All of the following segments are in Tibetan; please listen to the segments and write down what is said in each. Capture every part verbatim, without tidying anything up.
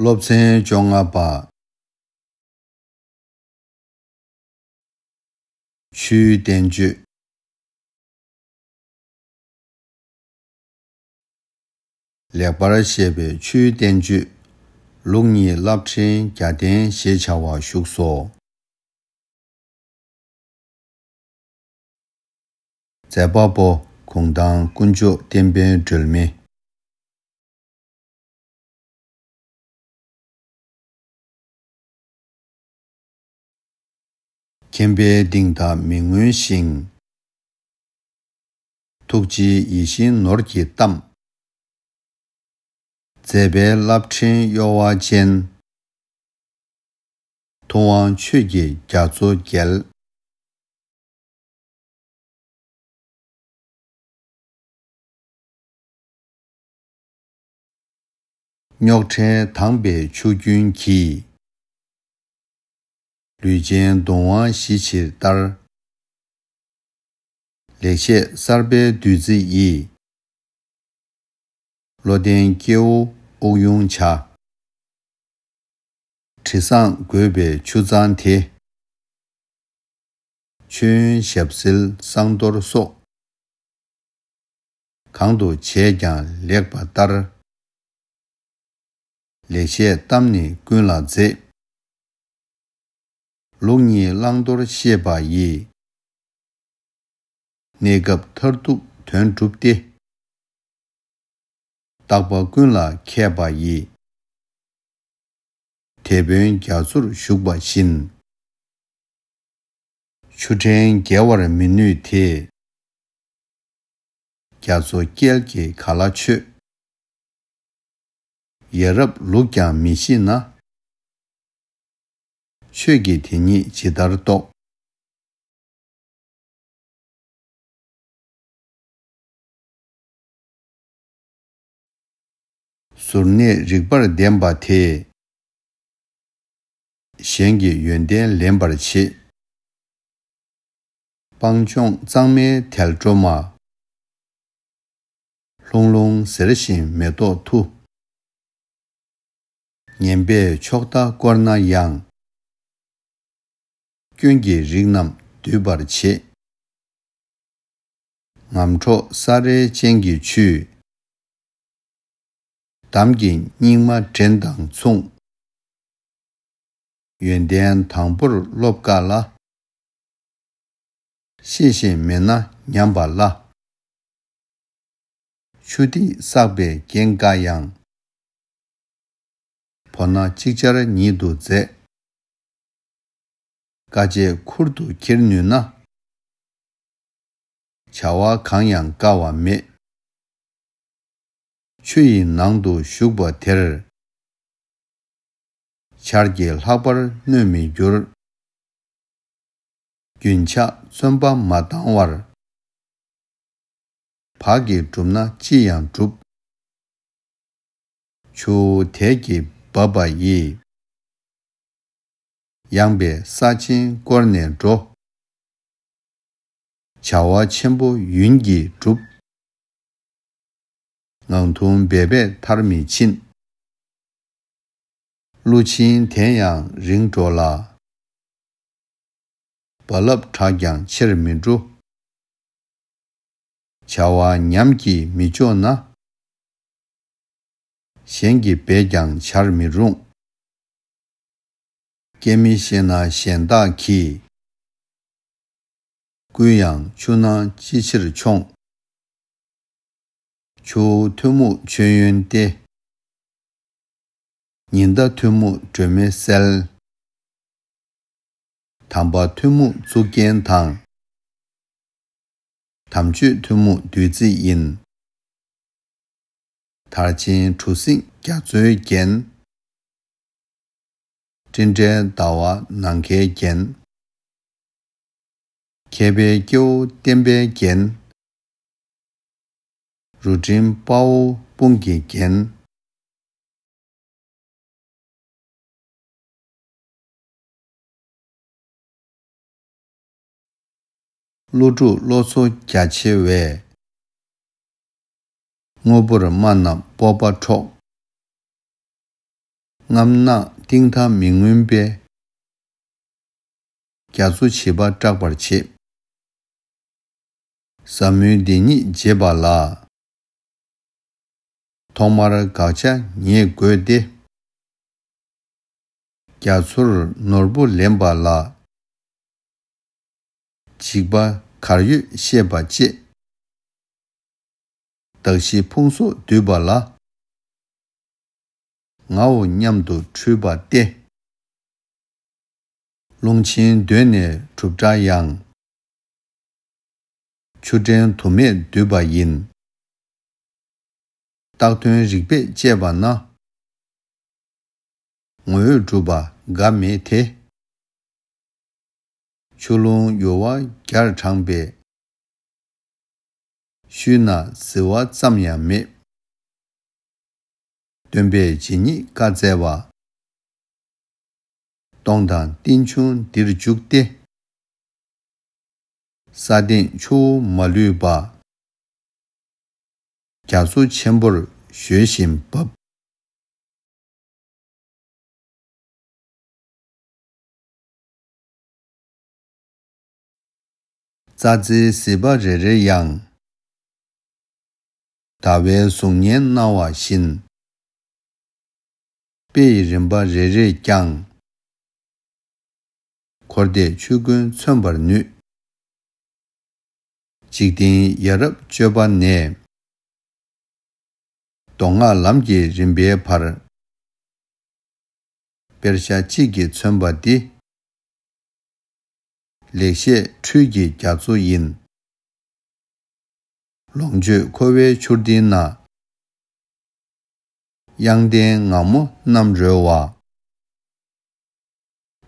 སློབ་ཚན་བཅོ་ལྔ་པ། ཆོས་བསྟན་བཅོས། ལེགས་པར་བཤད་པའི་ཆོས་བསྟན་བཅོས། ལུགས་གཉིས་རླབས་ཕྲེང་བརྒྱ་ལྡན་ཞེས་བྱ་བ་བཞུགས་སོ། མཛད་པ་པོ་གུང་ཐང་དཀོན་མཆོག་བསྟན་པའི་སྒྲོན་མེ། མཁྱེན་པའི་གཏིང་མཐའ་མི་མངོན་ཞིང་། ཐུགས་རྗེའི་ཡིད་བཞིན་ནོར་གྱིས་གཏམས། མཛད་པའི་རླབས་ཕྲེང་གཡོ་བ་ཅན། ཐུབ་དབང་ཆོས་ཀྱི་རྒྱ་མཚོ་རྒྱལ། རྙོག་བྲལ་དྭངས་པའི་ཆུ་རྒྱུན་གྱིས། ལུས་ཅན་གདུང་བ་ཞི་ཕྱིར་བསྟར། ལེགས་བཤད་གསར་པའི་བདུད་རྩི་ཡིས། བློ་ལྡན་སྐྱེ་བོ་དབུགས་དབྱུང་བྱ། དྲི་བཟང་འགོས་པའི་ཆུ་གཙང་དེ། མཆོད་ཡོན་ཞབས་བསིལ་བསང་གཏོར་སོགས། གང་དུ་བྱས་ཀྱང་ལེགས་པ་ལྟར། ལེགས་བཤད་གཏམ་ནི་ཀུན་ལ་མཛེས། ལུགས་གཉིས་བླང་དོར་ཤེས་པ་ཡིས། གནས་སྐབས་མཐར་ཐུག་དོན་གྲུབ་སྟེ། རྟག་པ་ཀུན་ལ་མཁས་པ་ཡི། དེད་དཔོན་རྒྱ་མཚོར་ཞུགས་པ་བཞིན། ཆུ་ཕྲན་བརྒལ་བར་མི་ནུས་ཏེ། རྒྱ་མཚོ་རྐྱལ་གྱིས་ག་ལ་ཆོད། ཡ་རབས་ལུགས་ཀྱང་མི་ཤེས་ན། ཆོས་ཀྱིས་དེ་ཉིད་ཇི་ལྟར་རྟོགས། གཟུར་གནས་རིག་པར་ལྡན་པ་དེས། གཞན་གྱི་ཡོན་ཏན་ལེན་པར་བྱེད། སྤང་ལྗོངས་གཙང་མའི་དལ་འགྲོ་མ། ལྷུང་ལྷུང་ཟེར་བཞིན་མེ་ཏོག་འཐུ། ངན་པས་ཕྱོགས་མཐའ་བསྐོར་ན་ཡང་། སྐྱོན་གྱིས་རིགས་རྣམས་འདུད་པར་བྱེད། ངམ་འཕྲོག་ས་རལ་ཅན་གྱི་ཆུས། འདམ་གྱི་སྙིགས་མ་འདྲེན་དང་མཚུངས། ཡོན་ཏན་དང་པོར་སློབ་དཀའ་ལ། ཤེས་བཞིན་མེད་ན་ཉམས་པ་སླ། ཆུ་ཐིགས་བསགས་པས་རྐྱེན་དཀའ་ཡང་། བོར་ན་ཅིག་ཅར་ཉིད་དུ་འཛད། དཀའ་སྤྱད་ཁུར་དུ་འཁྱེར་ནུས་ན། བྱ་བ་གང་ཡང་དཀའ་བ་མེད། ཆུ་ཡི་ནང་དུ་ཞུགས་པ་དེར། ཆར་གྱིས་ལྷག་པར་གནོད་མི་འགྱུར། རྒྱུན་ཆགས་བརྩོན་པ་མ་བཏང་བར། བག་གིས་བསྒྲུབས་ན་ཅི་ཡང་འགྲུབ། ཆུ་བོ་དལ་གྱིས་འབབ་པ་ཡིས། ཡངས་པའི་ས་ཆེན་བསྐོར་ནས་འགྲོ། བྱ་བ་ཆེན་པོ་ཡུན་གྱིས་འགྲུབ། ངང་ཐུང་འབད་པས་མཐར་མི་ཕྱིན། བསླུ་ཕྱིན་དེ་ཡང་རིང་འགྲོ་ལ། རྦ་རླབས་དྲག་ཀྱང་ཆེར་མི་འགྲོ། བྱ་བ་ཉམས་ཀྱིས་མི་ལྕོགས་ན། གཞན་གྱིས་འབད་ཀྱང་བྱར་མི་རུང་། སྐད་མི་ཤེས་ན་གཞན་དག་གིས། བསྐུལ་ཡང་ཆུ་ནང་ཅི་ཕྱིར་མཆོངས། ཆུ་བོ་ཐུན་མོང་མཆོད་ཡོན་ཏེ། ཉི་ཟླ་ཐུན་མོང་སྒྲོན་མེ་གསལ། དམ་པ་ཐུན་མོང་གཙུག་རྒྱན་དང་། དམ་ཆོས་ཐུན་མོང་བདུད་རྩི་ཡིན། དར་ཆེན་གྲུ་གཟིངས་རྒྱ་མཚོའི་རྒྱན། སྤྲིན་བྲལ་ཟླ་བ་ནམ་མཁའི་རྒྱན། མཁས་པའི་སྐྱེ་བོ་བསྟན་པའི་རྒྱན། རུ་སྤྲིན་དཔའ་བོ་དཔུང་གི་རྒྱན། ཀླུ་སྒྲུབ་བློ་མཚོ་རྒྱ་ཆེ་བས། དངོས་པོར་སྨྲ་རྣམས་སྤོབས་པ་འཕྲོག། རྔམ་ནག་གཏིང་མཐའ་མི་མངོན་པས། རྒྱ་མཚོ་བྱིས་པ་སྐྲག་པར་བྱེད། ཟབ་མོའི་བདེན་གཉིས་འབྱེད་པ་ལ། ཐོག་མར་དགག་བྱ་ངེས་དགོས་ཏེ། རྒྱ་མཚོར་ནོར་བུ་ལེན་པ་ལ། འཇིགས་པ་གར་ཡོད་ཤེས་པ་བཅས། གདགས་གཞི་ཕུང་སོགས་འདུས་པ་ལ། ངའོ་སྙམ་དུ་འཁྲུལ་པ་སྟེ། རླུང་ཆེན་གདོད་ནས་གྲུབ་འདྲ་ཡང་། ཆུ་ཕྲན་དུ་མས་བསྡུས་པ་ཡིན། བཏགས་དོན་རིགས་པས་དཔྱད་པ་ན། ངོ་བོས་གྲུབ་པ་འགའ་མེད་དེ། ཆུ་ཀླུང་ཡུ་བ་བརྒྱར་དྲངས་པས། ཤུལ་ན་ཟིལ་བ་ཙམ་ཡང་མེད། སྟོན་པས་ཇི་སྙེད་བཀའ་སྩལ་བ། སྟོང་དང་རྟེན་འབྱུང་འདིར་འཇུག་སྟེ། ས་སྟེང་ཆུ་བོ་མ་ལུས་པ། རྒྱ་མཚོ་ཆེན་པོར་གཞོལ་བཞིན་བབས། རྩྭ་རྩེའི་ཟིལ་པ་རེ་རེ་ཡང་། ཟླ་བའི་གཟུགས་བརྙན་སྣང་བ་བཞིན། དཔེ་ཡི་རིམ་པ་རེ་རེས་ཀྱང་། འཁོར་འདས་ཆོས་ཀུན་མཚོན་པར་ནུས། འཇིག་རྟེན་ཡ་རབས་སྤྱོད་པ་ནས། མདོ་སྔགས་ལམ་གྱི་རིམ་པའི་བར། དཔེར་བྱ་གཅིག་གིས་མཚོན་པ་འདི། ལེགས་བཤད་འཕྲུལ་གྱི་རྒྱ་མཚོ་ཡིན། ལོངས་སྤྱོད་འཁོར་བའི་ཆུ་གཏེར་ན། དབྱངས་ལྡན་ངང་མོ་རྣམ་རོལ་བ།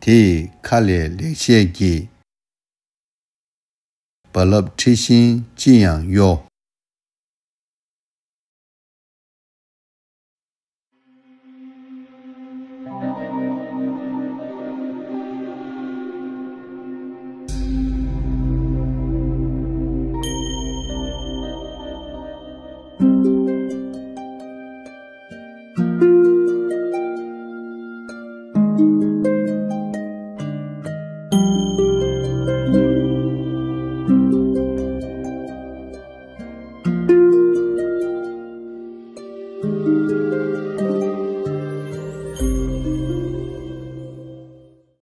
དེ་ཡི་ཁ་ལས་ལེགས་བཤད་ཀྱི། རྦ་རླབས་འཁྲི་ཤིང་ཅི་ཡང་གཡོ།